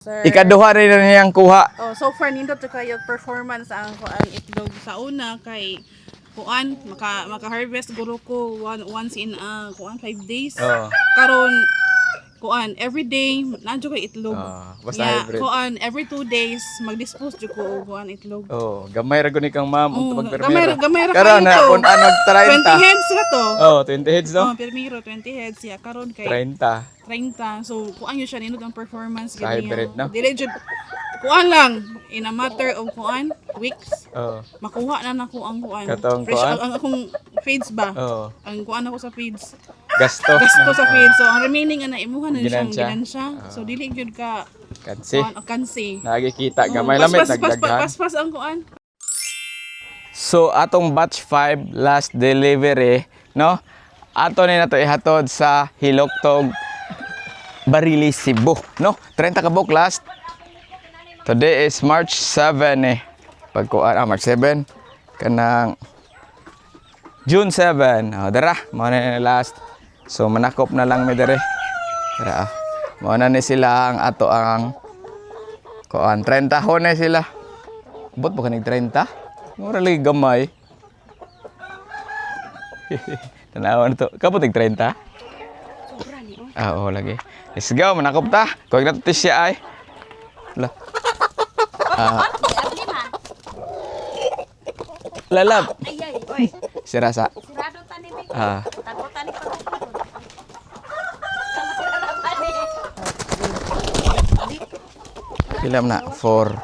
Sir. Ikaduha rin na niyang kuha. Oh, so far nindot to kayo performance ang kuan itlog sa una kay kuan maka harvest guro ko once in kuan 5 days. Oo. Karon kuan every day nandiyo kay itlog. Ah, basta Yeah, hybrid. Kuan every 2 days mag-dispose jud ko og kuan itlog. Oh, gamay ra gud ni kang ma'am Oh, oh, pagpermero. gamay ra Karon kayo na to. kung ano 20 30. heads ra to. Oh, 20 heads, no? Oh, permiro 20 heads ya karon kay 30. 30. So kuan yun siya, nindot ang performance Sa gid niya. hybrid, no? Dili jud kuan lang in a matter of kuan weeks Oh. makuha na nako ang kuan. Katong Fresh kuan? ang akong feeds ba? Oh. Ang kuan ako sa feeds. Gasto. Gasto sa feeds. So ang remaining ana imuha na siyang Ginansya. ginansya. So dili gyud ka Kansi. kuan o kansi. Lagi kita Oh, gamay lamit pas, pas, pas, nagdaghan. pas, pas ang kuan. So atong batch 5 last delivery, no? Ato ni nato ihatod sa Hiloktog, Barili, Cebu, no? 30 ka buok last. Today is March 7 eh. Pagkuan March 7 kanang June 7. Oh, dara, mao na ni last. So manakop na lang mi dere. Dara. Ah. Mao na ni sila ang ato ang kuan 30 ho na sila. Bot ba kanig 30? Mura lagi gamay. Tanawa na to. Kapot tig 30? Ah, oo lagi. Let's go, manakop ta. Kuwag na to siya ay. La. Ah. Lalab. Sira sa. Ah. Ilam na? 4.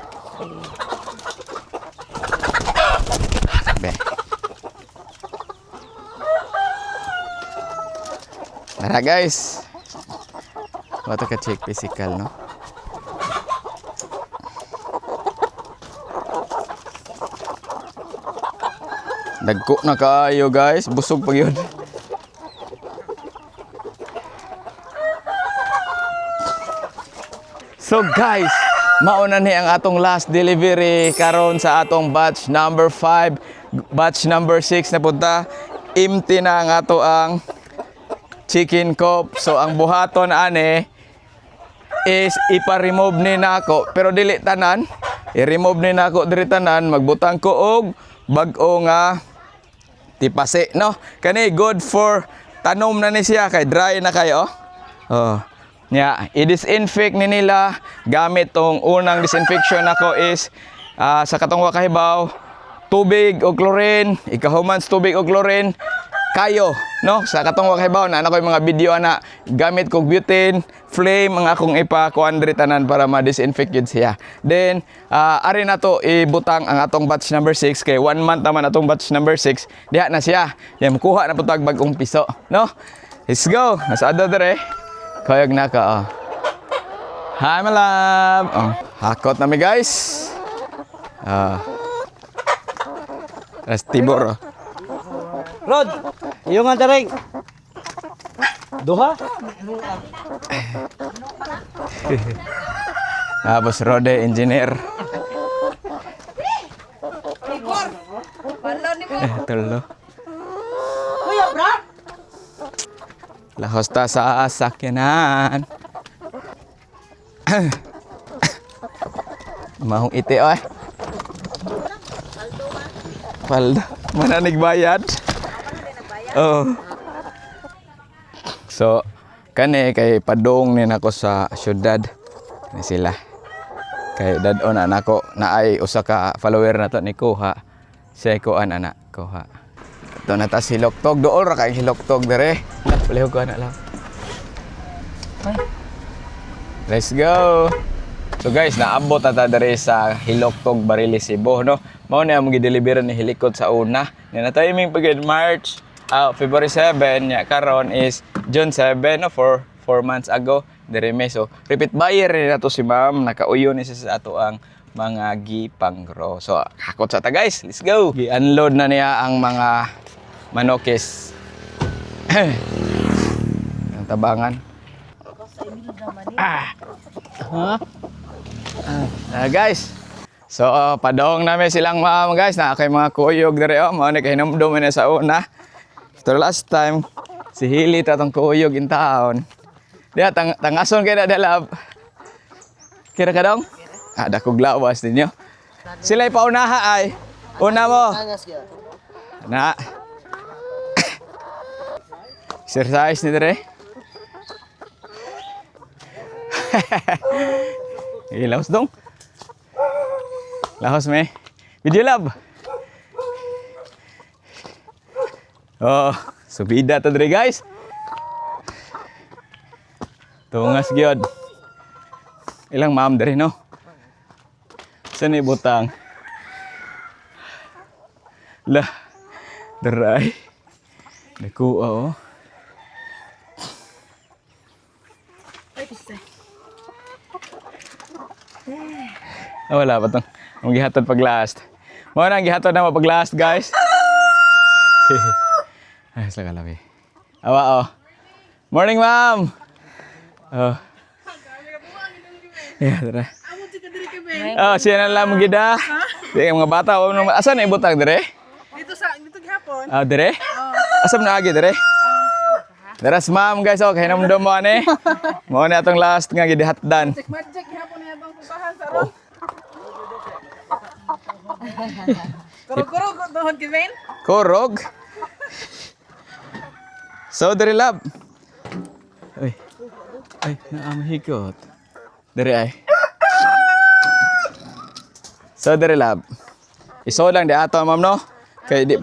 Be. Tara, guys. Wato ka check physical, no? Dagko na kaayo, guys, busog pag yun. So guys, mauna ni ang atong last delivery karon sa atong batch number 5, batch number 6 na punta. Empty na ang ato ang chicken coop. So ang buhaton ane is ipa-remove ni nako pero dili tanan. I-remove ni nako diri tanan, magbutang ko og bag-o nga tipase, no? Kani good for tanom na ni siya kay dry na kayo. Oh. Nya, i-disinfect ni nila gamit tong unang disinfection nako is sa katong wa kahibaw, tubig o chlorine, ikahuman sa tubig o chlorine kayo, no? Sa katong wa kahibaw na ko yung mga video ana gamit kog butane, flame ang akong ipa-kuan diri tanan para ma-disinfect yun siya. Then ari na to ibutang ang atong batch number 6 kay one month naman atong batch number 6. Diha na siya. Yan kuha na pud tag bag-ong piso, no? Let's go. Nasa ada dire. Kayag na ka, oh. Hi, my love. Oh, hakot na mi, guys. Ah. Ras Tibor, oh. Rod, iyo nga daring. Duha? Ah, Boss Rode, engineer. Eh, tulo. Lahos ta sa sakyanan. Mahong iti, oy. Paldo. Mananig bayad. Oh. So, kani kay padong ni nako sa syudad ni sila. Kay dad-on na nako naay usa ka follower na to ni kuha. Siya kuan ana kuha. Ito na ta si Hiloktog. Dool ra kay Hiloktog dire. Lah, palihog ko ana lang. Let's go. So guys, naabot na ta diri sa Hiloktog, Barili, Cebu, no? Mao na among gideliver ni Hilikot sa una. Nya na timing pag March, February 7 nya karon is June 7, no, for 4 months ago diri may. So repeat buyer ni nato si ma'am, nakauyo ni siya sa ato ang mga gipanggro. So hakot sa ta, guys, let's go. Gi-unload na niya ang mga manokis. Ang tabangan. Ah, guys. So, padong namin silang ma'am, guys. Na kay mga kuyog diri oh. Mao ni kay hinumdum ni sa una. After last time, si Hili ta tong kuyog in town. Diya, tangason kay na dalab. Kira ka dong? Ah, dakog lawas ninyo. Sila'y paunaha ay. Una mo. Na. Exercise ni dire. Eh, laos dong. Laos me. Video lab. Oh, subida ta dire, guys. Tungas gyud. Ilang ma'am dire, no? Sa ni butang? La. Daray. Nakuha oh. Ah, wala pa tong. Ang gihatod pag last. Mao na ang gihatod na mo pag last, guys. Ay, sa kalabi. Awa oh. Morning, ma'am. Oh. Yeah, tara. Amo jud ka diri kay. Oh, siya na lang gida. Di mga bata, wa man asa na ibutang dire? Dito sa dito gihapon. Ah, dire? Asa man agi dire? Daras ma'am guys, oh, kay namdom mo ani. Mao na atong last nga gidihatdan. Check magic gihapon niya bang puntahan sa ron. Kurog-kurog doon Kevin. Kurog. So dire lab. Ay. Ay, naamhikot. Dire ay. So dire lab. Iso lang di ato ma'am no. Kay di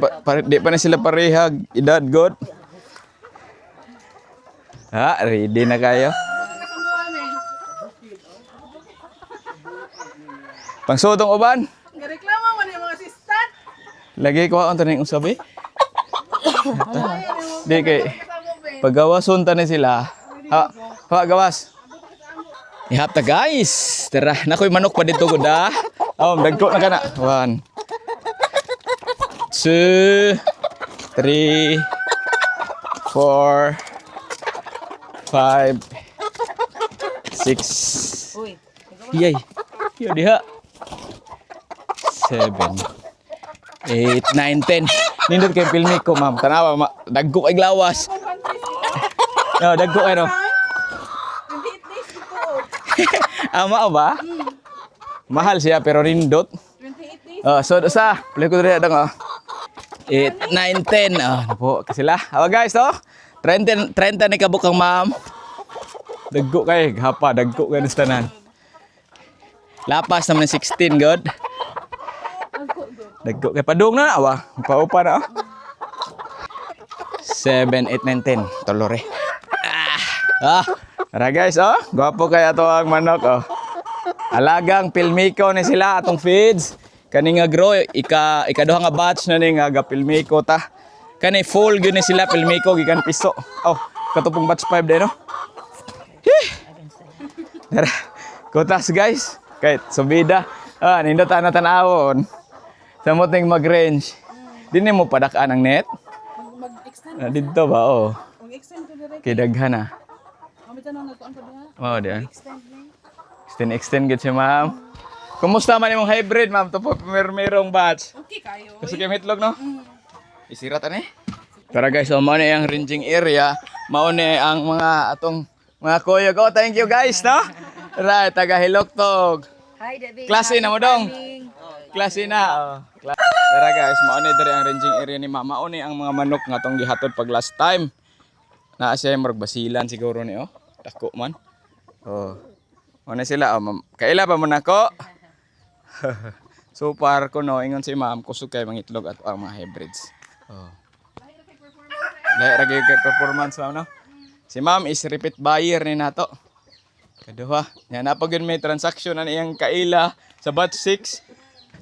pa na sila parehag edad god. Ha, ready na kayo. Pangsudong uban. Gareklamo man yung mga assistant. Lagi ko ang taning usabi. Di kay pagawason ta ni sila. Ha, ha gawas. Ihap ta guys. Tara, nakoy manok pa dito gud ah. Oh, dagko na kana. 1 2 3 4 5 6. Yay. Yo diha. 7 8, 9, 10. Nindot kay filmi ko, ma'am. Tanawa, ma dagko kay glawas. Oh, dagko kay no. 28 days dito. Ama ba? Mahal siya pero nindot. 28 days. Oh, so sa, play ko diri dang oh. 8, 9, 10. Oh, napo kasi sila. Awa guys, to. 30 30 ni kabuk ang ma'am. Dagko kay hapa, dagko kay sa tanan. Lapas naman ng 16 god. Dagko kay padung na awa. Paupa na oh. 7, 8, 9, 10. Tolore. Ah. Ah. Tara guys, oh. Gwapo kaya to ang manok, oh. Alagang pilmiko ni sila atong feeds. Kani nga grow ikaduha nga batch na ni nga ga pilmiko ta. Kani full gyud ni sila pilmiko gikan piso. Oh, katupong batch 5 din no. Hih. Tara. Kutas guys. Kahit subida. Ah, nindot na tanawon. Samot ning mag-range. Dinhi mo padak-an ang net. Mag-extend. Ah, didto ba oh. Mag-extend ko direct. Kay daghan ah. Mamita na nagkuan ko diha. Mao di. Ah. Extend ni. Extend extend gid siya ma'am. Kumusta man imong hybrid ma'am? Tupo mermerong batch. Okay kayo. Kasi kay itlog no? Isira ta ni. Tara guys, so mao ni ang ranging area. Mao ni ang mga atong mga kuyog. Oh, thank you guys, no? Right, taga Hiloktog. Hi, Debbie. Klase na mo dong. Klase na. Oh. Tara guys, mao ni diri ang ranging area ni mama. Mao ni ang mga manok nga atong gihatod pag last time. Naa siya murag basilan siguro ni oh. Dako man. Oh. Mao ni sila oh. Ma'am. Kaila pa mo nako? So far ko no ingon si ma'am kusog kay mangitlog at ang mga hybrids. Oh. Lahi ra gyud kay performance ma'am no. Si ma'am is repeat buyer ni nato. Kaduha. Yan na pag yun may transaction na iyang kaila sa batch 6.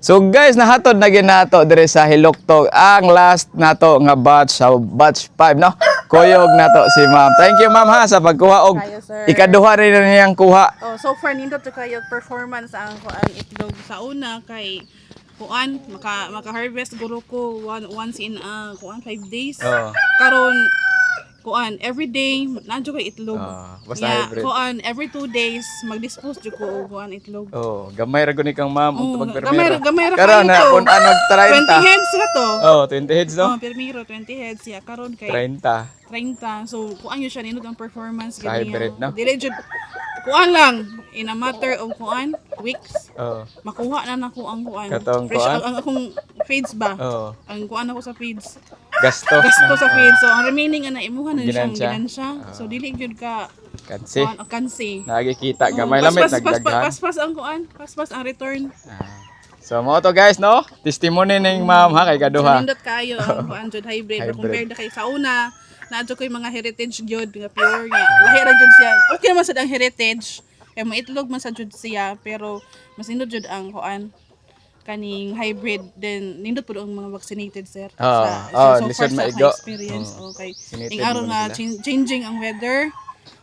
So guys, nahatod na gyud nato dire sa Hiloktog ang last nato nga batch sa batch 5 no. Kuyog nato si ma'am. Thank you ma'am ha sa pagkuha og Kayo, sir. ikaduha rin na niyang kuha. Oh, so far nindot to kayo performance ang kuan itlog sa una kay kuan maka harvest guro ko once in a kuan 5 days. Oo. Karon kuan every day nandiyo kay itlog. Ah, basta Yeah, hybrid. Kuan every 2 days mag-dispose jud ko og kuan itlog. Oh, gamay ra gud ni kang ma'am Oh, og tubag gamay ra Karon kayo na to. kun ano 20 30. heads ra to. Oh, 20 heads no? Oh, pirmiro 20 heads ya karon kay 30. 30. So kuan yun siya nindot ang performance Sa hybrid, no? Dili jud Kuan lang in a matter of kuan weeks makuha na nako ang kuan. Katong Fresh kuan? ang akong feeds ba? Oo. Ang kuan ako sa feeds. Gasto. Gasto sa feeds. So ang remaining ana imuha na siyang Ginansya. ginansya. So dili gyud ka Kansi. kuan o kansi. Lagi kita gamay lamit Paspas, paspas, nagdaghan. paspas ang kuan, paspas ang return. So mao to guys, no? Testimony ning ma'am ha kay kaduha. So, nindot kayo ang kuan jud hybrid. Pero Hybrid. compared na kay sa una, naa jud ko'y mga heritage gyud nga pure nga. Lahi ra jud siya. Okay naman sad ang heritage. Kay maitlog man sa jud siya pero mas nindot jud ang kuan kaning hybrid, then nindot pud ang mga vaccinated, sir. Ah, So lisod far sa akong maigo. experience, okay. Vaccinated Ing aron mo nga na sila. changing ang weather.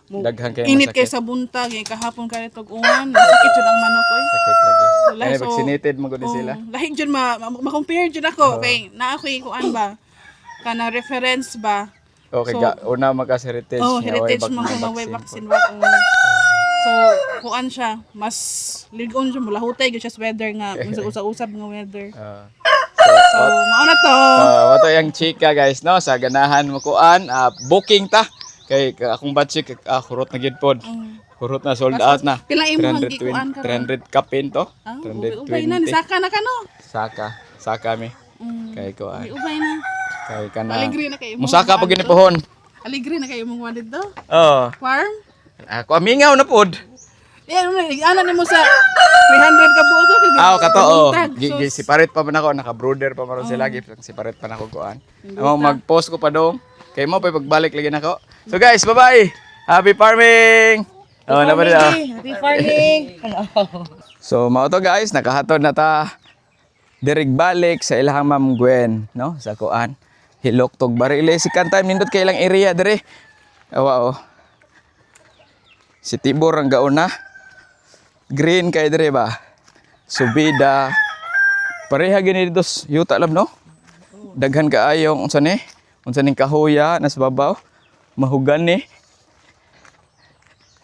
Mo, Daghan kay init kay masakit. sa buntag, kay kahapon kanitog uwan, masakit jud ang manok oy. Sakit lagi. Wala, Kaya so, vaccinated mo gud sila. Oh, lahi jud ma-compare jud ako kay naa ko'y kuan ba kana reference ba. Okay, So, ga, una maka sa heritage. Oh, nga, heritage way man ko nga way vaccine. vaccine wa. Oh. So kuan siya, mas ligon siya, mulahutay gyud siya sa weather nga sa usab-usab nga weather. So, So mao na to. Wato yung chika guys, no, sa ganahan mo kuan, booking ta kay akong batch hurot na gid pod. Hurot na, sold out na. Pila imong 320 gikuan karon? 300 kapin to. Ah, ubay na ni 320. saka na kano. Saka, saka mi. Kay kuan. Ubay na. Kay kana. Aligri na kay imong Musaka kuan pag to. ginipohon. Aligri na kay imong walid do. Oh. Farm. Ako amingaw na pod. Eh, ano ana nimo sa 300 ka buok ko. Ah, kato oh. Buntag. Gi, gi separate pa man ako, naka-brooder pa man sila, gi separate pa nako kuan. Amo mag-post ko pa dong. Kay mo pa pagbalik lagi nako. So guys, bye-bye. Happy farming. Oh, na pa rin, oh. Happy farming! So mao to guys, nakahatod na ta dirig balik sa ilahang Ma'am Gwen, no? Sa kuan. Hilok tog barile si time nindot kay ilang area dire. Awa oh. Si Tibor ang gauna. Green kay dire ba? Subida. Pareha gini dito sa yuta lab, no? Daghan kaayong unsa ni? Unsa ning kahoya nas babaw? Mahugan ni.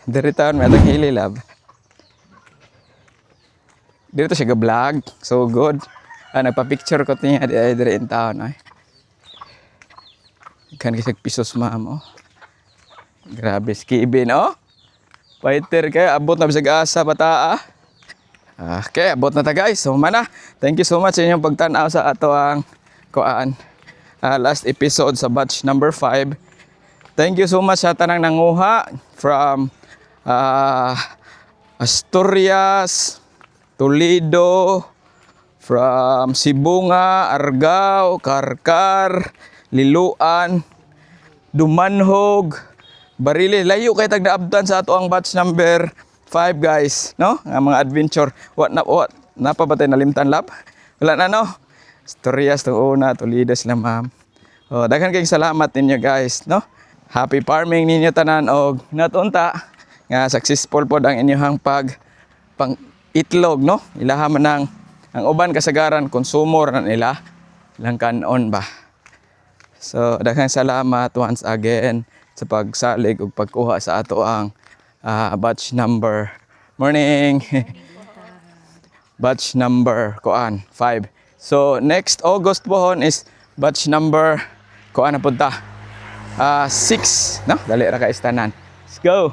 Diri taon may atang hili lab. Dito siya ga-vlog. So good. Ah, nagpa-picture ko niya di ay diri in town ay. Kan kisag pisos ma'am oh. Grabe si Kevin oh. Fighter kayo, abot na bisag asa bataa. Okay, abot na ta guys. So mana, thank you so much sa inyong pagtan-aw sa ato ang kuan last episode sa batch number 5. Thank you so much sa tanang nanguha from Asturias, Toledo, from Sibonga, Argao, Karkar, Liloan, Dumanhog, Barili. Layo kay tag naabtan sa ato ang batch number 5 guys, no? Ang mga adventure. What na what? Napa ba tayo nalimtan lab? Wala na, no? Asturias tong una, Toledo sila ma'am. Oh, daghan kayong salamat ninyo guys, no? Happy farming ninyo tanan og natunta nga successful pod ang inyong pag pang itlog, no? Ilaha man ang uban kasagaran consumer na nila ilang kanon ba. So, daghang salamat once again sa pagsalig ug pagkuha sa ato ang batch number. Morning. Batch number kuan 5. So, next August pohon is batch number kuan na punta. 6, no? Dali ra ka istanan. Let's go.